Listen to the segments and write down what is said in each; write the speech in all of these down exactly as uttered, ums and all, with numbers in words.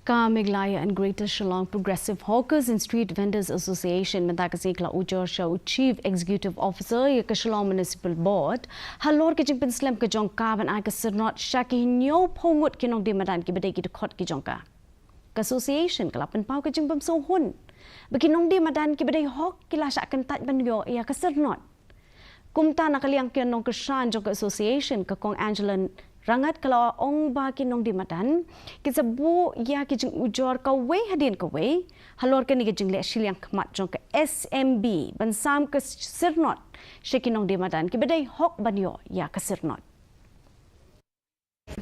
Ka Meghalaya and Greater Shillong Progressive Hawkers and Street Vendors Association mynta ka sngi ka la ujor sha u Chief Executive Officer ïa ka Shillong Municipal Board halor ka jingpynslem ka jong ka ban ai ka syrnod sha ki hynñiewphew ngut ki nongdie madan kiba dei ki dkhot ki jong ka. Ka association ka la pynpaw ka jingbymsngewhun ba ki nongdie madan kiba dei hok ki la shah kyntait ban ïoh ïa ka syrnod. Kumta na ka liang ki nongkyrshan jong ka association ka Kong Angeline Rangat ka la ong ba ki nongdie madan kin sa buh ïa ki jingujor kawei hadien kawei halor kane ka jingleh shiliang khmat jong ka S M B ban sam ka syrnod sha ki nongdie madan kiba dei hok ban ïoh ïa ka syrnod.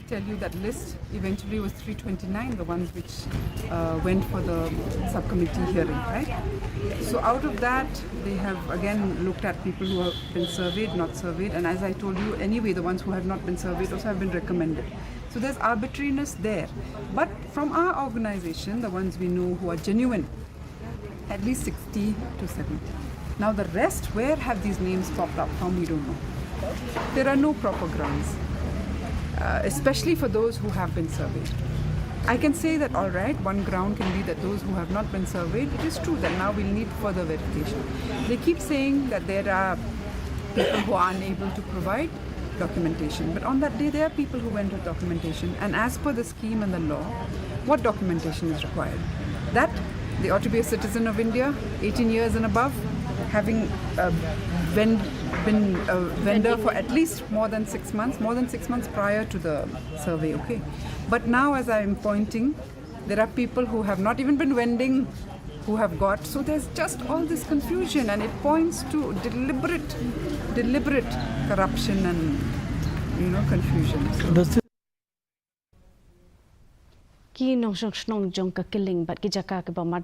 Tell you that list eventually was three twenty-nine, the ones which uh, went for the subcommittee hearing, right? So out of that, they have again looked at people who have been surveyed, not surveyed, and as I told you, anyway, the ones who have not been surveyed also have been recommended. So there's arbitrariness there. But from our organization, the ones we know who are genuine, at least sixty to seventy. Now, the rest, where have these names popped up from? We don't know. There are no proper grounds, uh, especially for those who have been surveyed. I can say that, all right, one ground can be that those who have not been surveyed, it is true that now we'll need further verification. They keep saying that there are people who are unable to provide documentation, but on that day, there are people who went with documentation, and as per the scheme and the law, what documentation is required? That they ought to be a citizen of India, eighteen years and above, having uh, ven- been a vendor for at least more than six months, more than six months prior to the survey, okay? But now, as I am pointing, there are people who have not even been vending who have got. So there's just all this confusion, and it points to deliberate, deliberate corruption and, you know, confusion. So Ki nongshong shnong jong ka Killing bad ki jaka kiba marjan